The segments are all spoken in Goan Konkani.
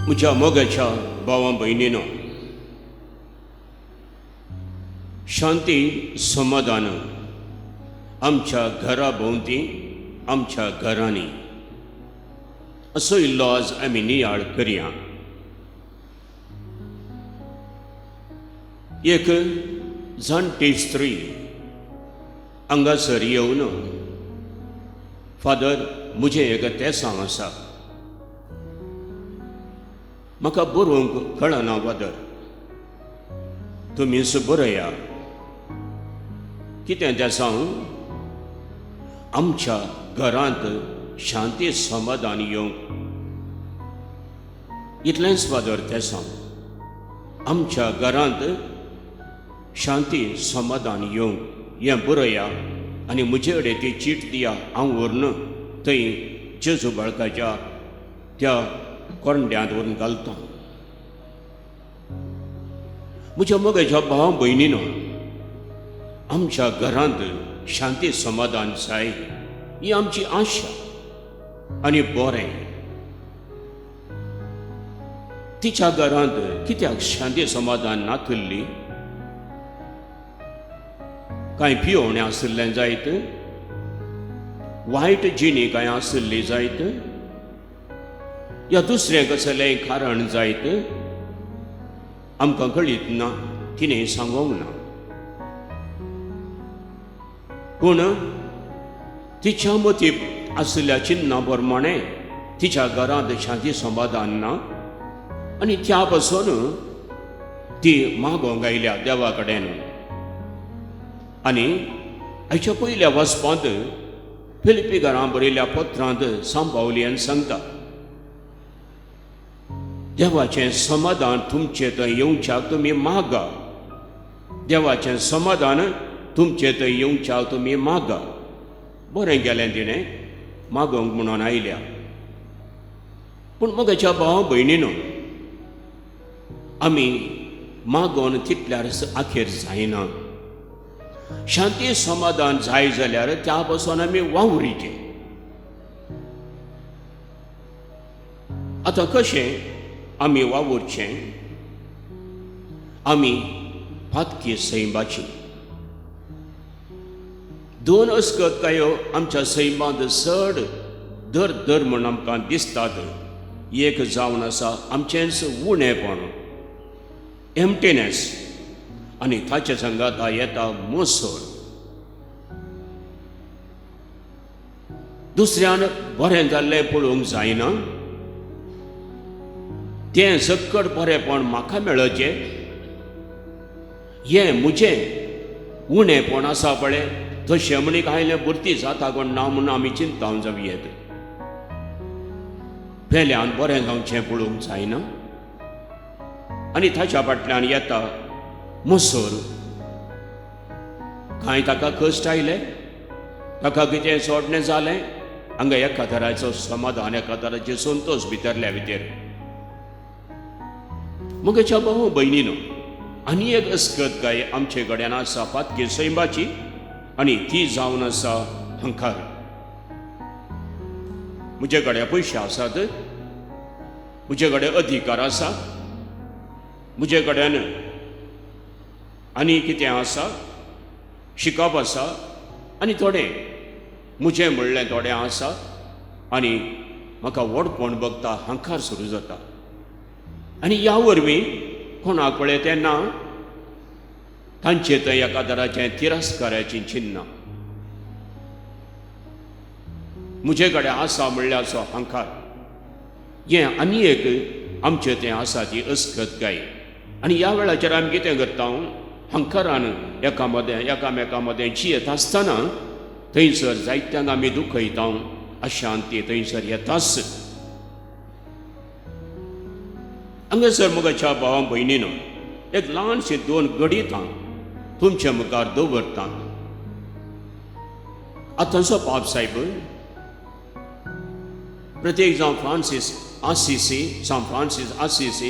म्हज्या मोगाच्या भावा भयणीनो, शांती समाधान आमच्या घरा भोंवती आमच्या घरांनी असो इल्लो आज आमी नियाळ करया. एक जाणटी स्त्री हांगासर येवन, फादर म्हजें एक तेसांव आसा, म्हाका बरोवंक कळना फादर, तुमीच बरया. कितें तेसांव? आमच्या घरांत शांती समाधान येवंक. इतलेंच फादर तेसांव, आमच्या घरांत शांती समाधान येवंक हें बरया आनी म्हजे कडेन ती चीट दिया. हांव व्हरून थंय जेजू बाळकाच्या त्या कोरंड्यांत व्हरून घालता. म्हज्या मोगाच्या भाव भयणीनो, आमच्या घरांत शांती समाधान जाय ही आमची आशा आनी बरें. तिच्या घरांत कित्याक शांती समाधान नातिल्ली? कांय पियोवणें आशिल्लें जायत, वायट जिणी कांय आशिल्ली जायत, या दुसरें कसलेंय कारण जायत, आमकां कळीत ना, तिणें सांगूंक ना. पूण तिच्या मती आशिल्ल्या चिन्ना प्रमाणें तिच्या घरांत शांती समाधान ना आनी त्या पासून ती मागोंक आयल्या देवा कडेन. आनी हाच्या पयल्या वाचपांत फिलिपीकारां बरयल्ल्या पत्रांत सांबावलियान सांगता, देवाचें समाधान तुमचे थंय येवच्याक तुमी मागा, देवाचें समाधान तुमचे थंय येवच्याक तुमी मागा. बरें गेलें तिणें मागोंक म्हणून आयल्या. पूण म्हज्या भाव भयणीनो, आमी मागोन तितल्यार अखेर जायना. शांती समाधान जाय जाल्यार त्या पासून आमी वावरीचें. आतां कशें आमी वावुरचें? आमी पातकी सैमाची दोन अस्कतकायो आमच्या सैमांत चड दर दर म्हूण आमकां दिसतात. एक जावन आसा आमचेंच उणेपण, एम्प्टीनेस, आनी ताचे सांगाता येता मोसोर. दुसऱ्यान बरें जाल्लें पळोवंक जायना, तें सक्कड बरेंपण म्हाका मेळचें, हें म्हजें उणेपण आसा पळय, तशें म्हणीक आयलें भरती जाता कोण ना म्हणून आमी चिंतावन जावं येत. पेल्यान बरें जावचें पळोवंक जायना आनी ताच्या फाटल्यान येता मोसोर. कांय ताका कश्ट आयले, ताका कितें सोडणें जालें, हांगा एका तराचो समाधान, एका तराचे संतोश भितरल्या भितर. म्हज्या भाव भयणीनो, आनी एक अस्कत काय आमचे कडेन आसा पातकी सैमाची, आनी ती जावन आसा हंकार. म्हजे कडेन पयशे आसात, म्हजे कडेन अधिकार आसा, म्हजे कडेन आनी कितें आसा, शिकप आसा, आनी थोडें म्हजें म्हणलें थोडें आसा, आनी म्हाका व्हडपण बघता हंकार सुरू जाता. आनी ह्या वरवीं कोणाक पळय तेन्ना तांचे थंय एका तराचें तिरस्काराचीं चिन्नां. म्हजे कडेन आसा म्हणल्याचो हंकार, हें आनी एक आमचें तें आसा ती अस्कतकाय. आनी ह्या वेळाचेर आमी कितें करता, हंकारान एका मदें एकामेका मदें जियेत आसतना थंयसर जायत्यांक आमी दुखयता, अशांती थंयसर येताच. हांगासर म्हज्या भावा भयणीनो, एक ल्हानशी दोन गणितां तुमच्या मुखार दवरता. आतांचो पाप साहेब प्रत्येक जावं फ्रांसीस आसिसी, सांत फ्रांसीस आसिसी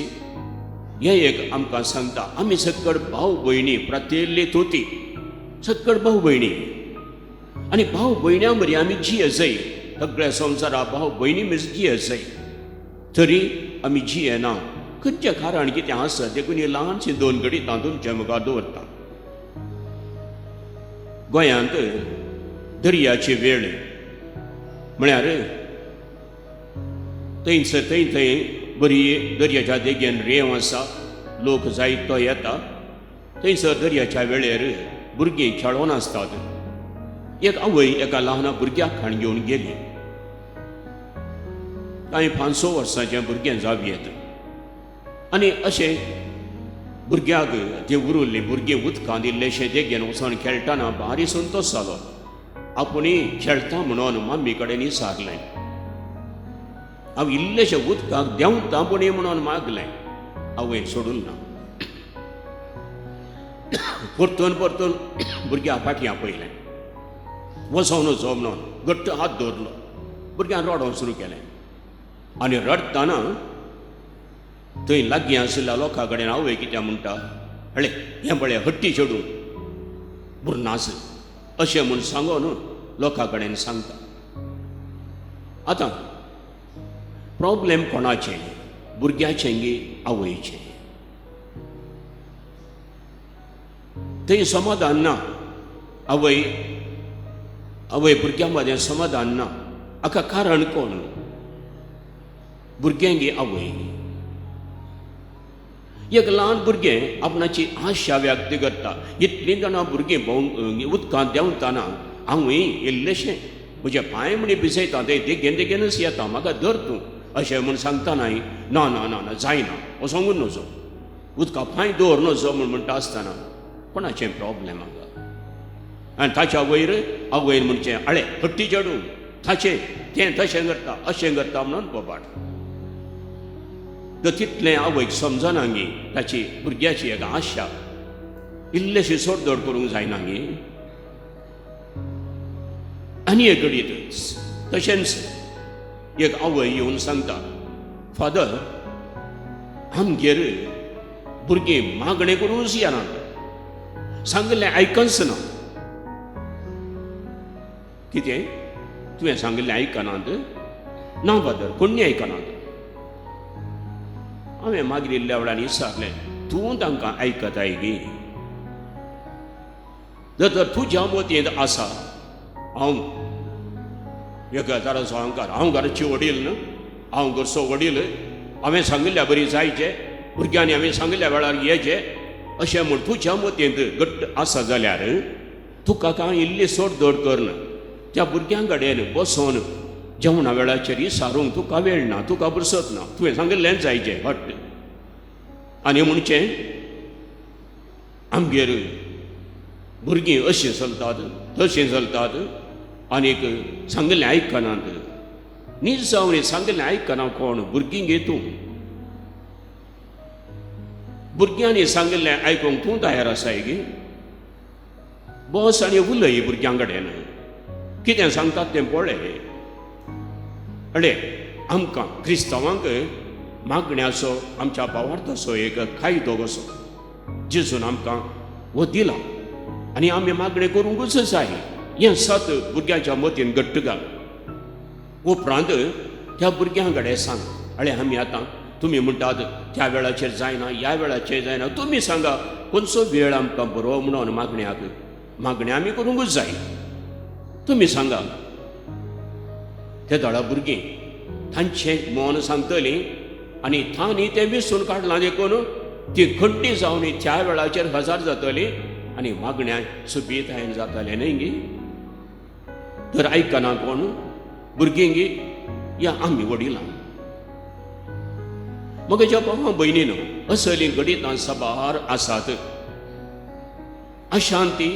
हें एक आमकां सांगता, आमी सक्कड भाव भयणी प्रातेल्ली तोती, सक्कड भाव भयणी, आनी भाव भयण्यां मदीं आमी जिये जाय, सगळ्या संवसारा भाव भयणी मदीं जिये जाय. तरी आमी जियेना. खंयचें कारण कितें आसा देखून ही ल्हानशी दोन घडितां तुमच्या मुखार दवरता. गोंयांत दर्याची वेळ म्हळ्यार थंयसर थंय थंय बरी दर्याच्या देगेन रेंव आसा, लोक जायतो येता. थंयसर दर्याच्या वेळेर भुरगीं खेळोन आसतात. एक आवय एका ल्हान भुरग्याक खाण घेवन गेली. कांय 5-6 वर्सांचें भुरगें जावं येत. आनी अशें भुरग्याक ती उरुल्ली भुरगीं उदकांत इल्लेशें देगेन वचोन खेळटना भारी संतोश जालो. आपुणूय खेळटा म्हणून मम्मी कडेन विचारलें, हांव इल्लेशें उदकाक देंवता पुणी म्हणून मागलें. आवयन सोडून ना. परतून परतून भुरग्या फाटीं आपयलें, वचोन वचो म्हणून घट्ट हात दवरलो. भुरग्यान रडोवंक सुरू केलें आनी रडटना थंय लागीं आशिल्ल्या लोकां कडेन आवय कितें म्हणटा, हळे हें पळय हट्टी चेडूं बुरनास अशें म्हूण सांगून लोकां कडेन सांगता. आतां प्रॉब्लेम कोणाचें? भुरग्याचें गी आवयचें? थंय समाधान ना. आवय आवय भुरग्यां मदें समाधान ना. हाका कारण कोण? भुरगें गी आवय? एक ल्हान भुरगें आपणाची आशा व्यक्त करता. इतलीं जाणां भुरगीं भोंव उदकांत देंवतना हांवूय इल्लेशें म्हजे पांय म्हणी भिजयता, ते देगेन देगेनच येता, म्हाका धर तूं अशें म्हूण सांगता. न्हय, ना ना ना ना जायना, वचोंकूच नजो, उदका पांय दवर नजो म्हूण म्हणटा आसतना कोणाचें प्रॉब्लेम हांगा? आनी ताच्या वयर आवयन म्हणचें, अळे हट्टी चेडूं ताचें तें तशें करता अशें करता म्हणून बोबाट. तर तितलें आवयक समजना गी ताची भुरग्याची एक आशा इल्लेशी सोडदोड करूंक जायना गी. आनी एक घडीत तशेंच एक आवय येवन सांगता, फादर आमगेर भुरगीं मागणें करूंक येनात, सांगिल्लें आयकच ना. कितें तुवें सांगिल्लें आयकनात? ना फादर, कोण्णी आयकनात. हांवें मागीर इल्ल्या वेळान विचारलें, तूं तांकां आयकताय गी? जर तर तुज्या मतींत आसा हांव एक हजाराचो अहंकार, हांव घरची वडील न्हू, हांव घरचो वडील, हांवें सांगिल्ल्या बरी जायचें, भुरग्यांनी हांवें सांगिल्ल्या वेळार येचें अशें म्हूण तुज्या मतींत घट्ट आसा जाल्यार तुका कांय इल्ली सोडदोड करून त्या भुरग्यां कडेन बसोन जेवणा वेळाचेर विचारूंक तुका वेळ ना, तुका बुरसत ना, तुवें सांगिल्लेंच जायचें हट्ट. आनी म्हणचें आमगेर भुरगीं अशीं चलतात तशीं चलतात आनीक सांगिल्लें आयकनात. नीज जावन सांगिल्लें आयकना कोण? भुरगीं गे तूं. भुरग्यांनी सांगिल्लें आयकूंक तूं तयार आसाय गे? बस आनी उलय भुरग्यां कडेन, कितें सांगतात तें पळय. अडे आमकां क्रिस्तांवांक मागण्याचो आमच्या भावार्थाचो एक कायदो कसो जेजून आमकां हो दिला आनी आमी मागणें करूंकूच जाय. हें सत भुरग्यांच्या मतीन घट्ट घाल. उपरांत त्या भुरग्यां कडेन सांग, अळे आमी आतां तुमी म्हणटात त्या वेळाचेर जायना ह्या वेळाचेर जायना, तुमी सांगा खंयचो वेळ आमकां बरो म्हणून मागण्याक, मागणें आमी करूंकूच जाय, तुमी सांगा. ते दळा भुरगीं तांचें मन सांगतलीं आनी तांणी तें विसून काडलां देखून ती खंडी जावन त्या वेळाचेर हजार जातली आनी मागण्या सुबीतायेन जातालें न्हय गी. तर आयकना कोण? भुरगीं गी या आमी वडिलां? म्हज्या भावा भयणीन असलीं घडितां साबार आसात. अशांती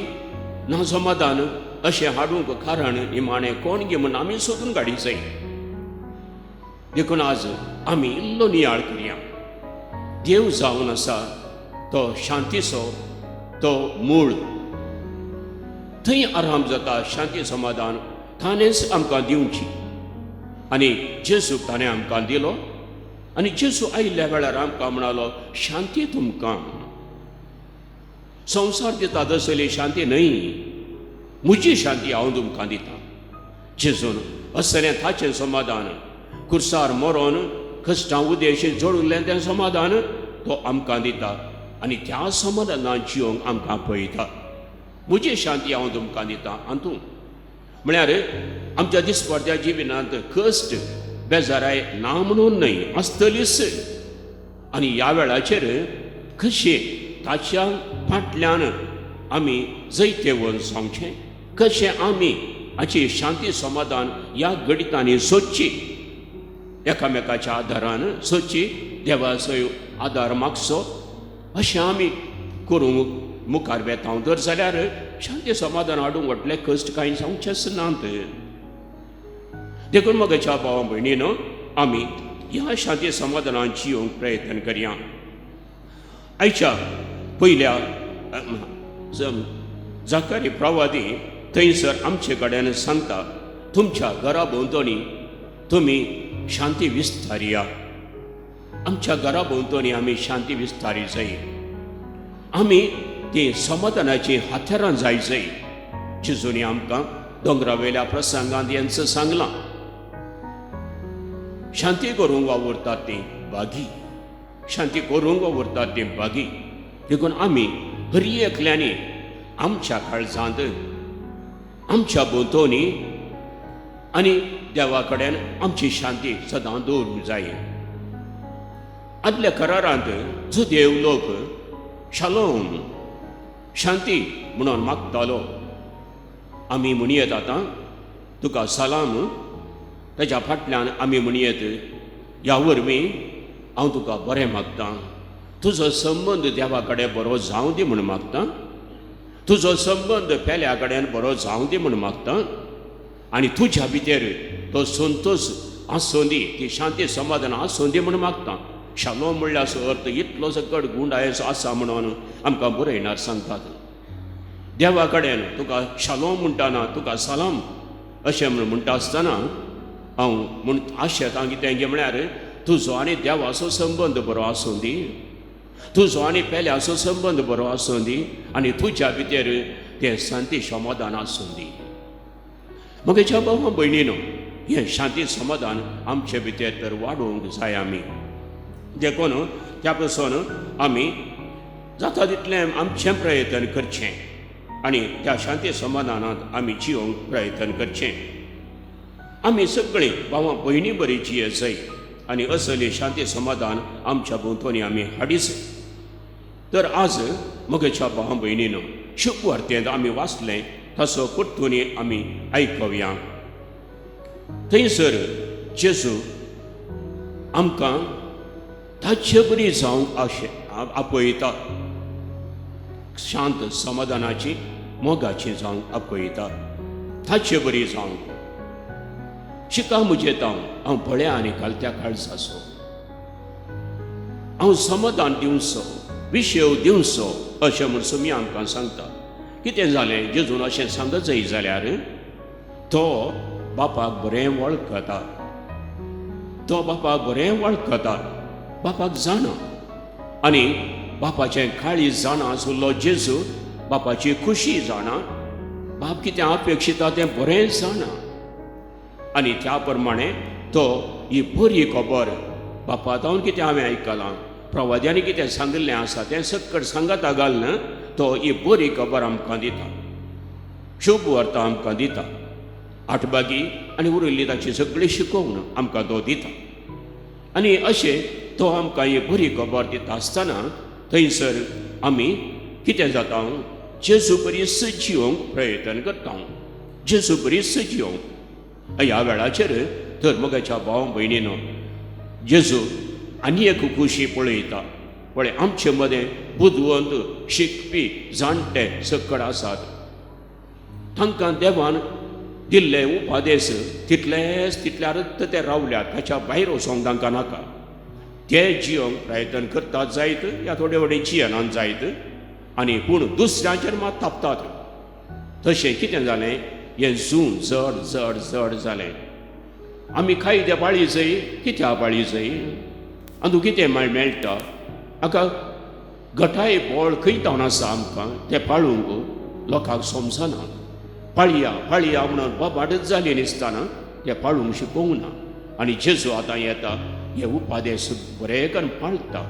ना समाधान अशें हाडूंक कारण निमाणें कोण गी म्हूण आमी सोदून काडी जाय. देखून आज आमी इल्लो नियाळ करया. देव जावन आसा तो शांतीचो तो मूळ, थंय आराम जाता, शांती समाधान ताणेंच आमकां दिवची. आनी जेजूक ताणें आमकां दिलो आनी जेजू आयिल्ल्या वेळार आमकां म्हणालो, शांती तुमकां. संवसार दिता तसली शांती न्हय, म्हजी शांती हांव तुमकां दितां. जेजून असलें ताचें समाधान कुर्सार मरोन कश्टां उदेश जोडिल्लें तें समाधान तो आमकां दिता आनी त्या समाधानान जिवंक आमकां पळयता. म्हजी शांती हांव तुमकां दिता हातूंत म्हळ्यार आमच्या दिसपडत्या जिवितांत कश्ट बेजाराय ना म्हणून न्हय आसतलीच. आनी ह्या वेळाचेर कशें ताच्या फाटल्यान आमी जैतेवन जावचें, कशें आमी हाची शांती समाधान ह्या घडितांनी सोदची, एकामेकाच्या आदारान सोदची, देवाचो आदार मागचो, अशें आमी करूंक मुखार वेता तर जाल्यार शांती समाधान हाडूंक व्हडले कश्ट कांय जावचेच नात. देखून म्हज्या भावा भयणीनो आमी ह्या शांती समाधानान जिवंक प्रयत्न करया. आयच्या पयल्या जाकारी प्रवादी थंयसर आमचे कडेन सांगता, तुमच्या घरा भोंवतणी तुमी शांती विस्तारया. आमच्या घरा भोंवतणी आमी शांती विस्तारी जाय, आमी ती समाधानाची हाथेरां जाय जाय. जेजूनी आमकां दोंगरावेल्या प्रसंगांत हेंच सांगलां, शांती करूंक वावुरतात ती बागी, शांती करूंक वावुरतात ती बागी. देखून आमी हरी एकल्यांनी आमच्या काळजांत आमच्या भोंवतणी आनी देवा कडेन आमची शांती सदां दवरूंक जाय. आदल्या करारांत जुदेव लोक शालोम शांती म्हणून मागतालो. आमी म्हणयेत आतां तुका सलाम, ताच्या फाटल्यान आमी म्हणयेत ह्या वरवीं हांव तुका बरें मागतां, तुजो संबंद देवा कडेन बरो जावं दी म्हूण मागतां, तुजो संबंद पेल्या कडेन बरो जावं दी म्हूण मागतां आनी तुज्या भितर तो संतोश आसूं दी, ती शांती समाधान आसूं दी म्हूण मागतां. शालोम म्हणल्यार अर्थ इतलो सकट गुंडायचो आसा म्हणून आमकां बरयणार सांगतात. देवा कडेन तुका शालोम म्हणटाना तुका सलाम अशें म्हूण म्हणटा आसतना हांव म्हूण आशेतां कितें गे म्हळ्यार तुजो आनी देवाचो संबंद बरो आसूं दी, तुजो आनी पेल्याचो संबंद बरो आसूं दी आनी तुज्या भितर तें शांती समाधान आसूं दी. म्हज्या भावा भयणीनो हें शांती समाधान आमचे भितर तर वाडोवंक जाय आमी. देखून त्या पासून आमी जाता तितलें आमचें प्रयत्न करचें आनी त्या शांती समाधानांत आमी जिवंक प्रयत्न करचें. आमी सगळीं भावा भयणी बरी जिये जाय आनी असली शांती समाधान आमच्या भोंवतणी आमी हाडीच. तर आज म्हज्या भावा भयणीनो शुभ वार्तेंत आमी वाचलें ताचो परतून आमी आयकुया. थंयसर जेजू आमकां ताचे बरी जावंक अशें आपयता, शांत समाधानाची मोगाची जावंक आपयता, ताचे बरी जावंक. शिका म्हजें तांव हांव बळ्या आनी घालत्या काळजाचो, हांव समाधान दिवचो, विशेव दिवचो अशें म्हूण सुमी आमकां सांगता. कितें जालें जेजून अशें सांगत जाय जाल्यार तो बापाक बरें वळखता, तो बापाक बरें वळखता, बापाक जाणा आनी बापाचें काळीज जाणा आशिल्लो जेजू बापाची खुशी जाणा, बाप कितें अपेक्षिता तें बरें जाणा आनी त्या प्रमाणे तो ही बरी खबर बापा जावन कितें हांवें आयकलां, प्रवाद्यांनी कितें सांगिल्लें आसा तें सक्कड सांगाता घालून तो ही बरी खबर आमकां दिता, शुभ वार्ता आमकां दिता. आठ बागी आनी उरिल्ली ताची सगळी शिकोवण आमकां तो दिता आनी अशें तो आमकां ही बरी खबर दिता आसतना थंयसर आमी कितें जाता, जेजू बरी जिवंक प्रयत्न करता, जेजू बरी जिवंक. ह्या वेळाचेर तर म्हज्या भाव भयणीनो जेजू आनी एक खुशी पळयता. पळय आमचे मदें बुदवंत शिकपी जाणटे सकड आसात, तांकां देवान दिल्ले उपादेश तितलेच तितल्यारच ते रावल्यात, ताच्या भायर वचोंक तांकां नाका. ते जिवंक प्रयत्न करतात जायत या थोडे व्हडे जियनान जायत आनी पूण दुसऱ्यांचेर मात थापतात. तशें कितें जालें, हें जूं जड जड जड जालें. आमी कायद्या पाळी जाय, कित्या पाळी जाय, आनी तूं कितें मेळटा हाका घटाय बळ खंय जावन आसा आमकां तें पाळूंक लोकांक समजना. पाळया पाळया म्हणून बाबाटच जाली दिसतना तें पाळूंक शिकोवंक ना. आनी जेजू आतां येता हे उपादेश बरे करून पाळटा,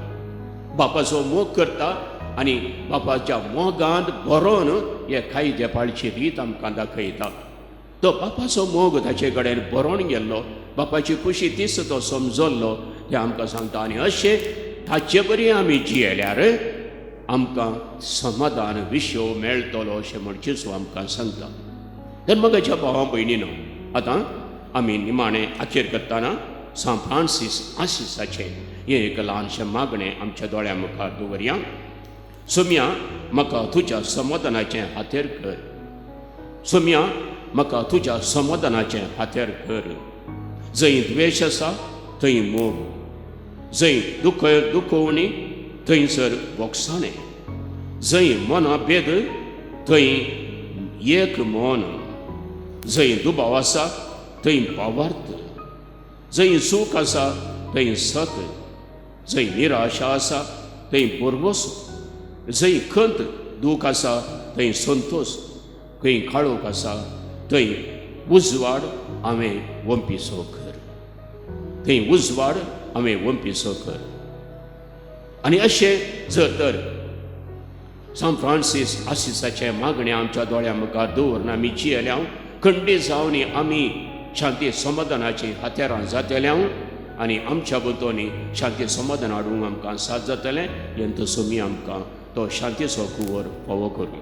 बापाचो मोग करता आनी बापाच्या मोगांत भरोन हे कायदे पाळची रीत आमकां दाखयता. तो बापाचो मोग ताचे कडेन भरोन गेल्लो, बापाची खुशी तीच तो समजल्लो तें आमकां सांगता. आनी अशें ताचे बरी आमी जियेल्यार आमकां समाधान विशय मेळटलो अशें म्हण जेजू आमकां सांगता. तर म्हज्या भावा भयणीनो, आतां आमी निमाणें अखेर करतना सांत फ्रांसीस आसिसाचें हें एक ल्हानशें मागणें आमच्या दोळ्यां मुखार दवरया. सोम्या म्हाका तुज्या समाधानाचें हातेर कर, सोम्या म्हाका तुज्या समाधानाचें हातेर कर. जंय द्वेश आसा थंय मोग, जंय दुखोवणी थंयसर भोगसाणें, जंय मनाभेद थंय एक मन, जंय दुबाव आसा थंय भावार्थ, जंय सूख आसा थंय सत, जंय निराशा आसा थंय भरवसो, जंय खंत दूख आसा थंय संतोश, खंय काळोख आसा थंय उजवाड हांवें वंपिसो कर, थंय उजवाड हांवें वंपिसो कर. आनी अशें जर तर सांत फ्रांसीस आसिसाचें मागणें आमच्या दोळ्यां मुखार दवरून आमी जियेल्या, खंडीत जावन आमी शांती समाधानाचीं हत्यारां जातल्या आनी आमच्या भोंवतणी शांती समाधान हाडूंक आमकां साथ जातलें. हें तसो आमकां तो शांतीचो कुंवर फावो करूं.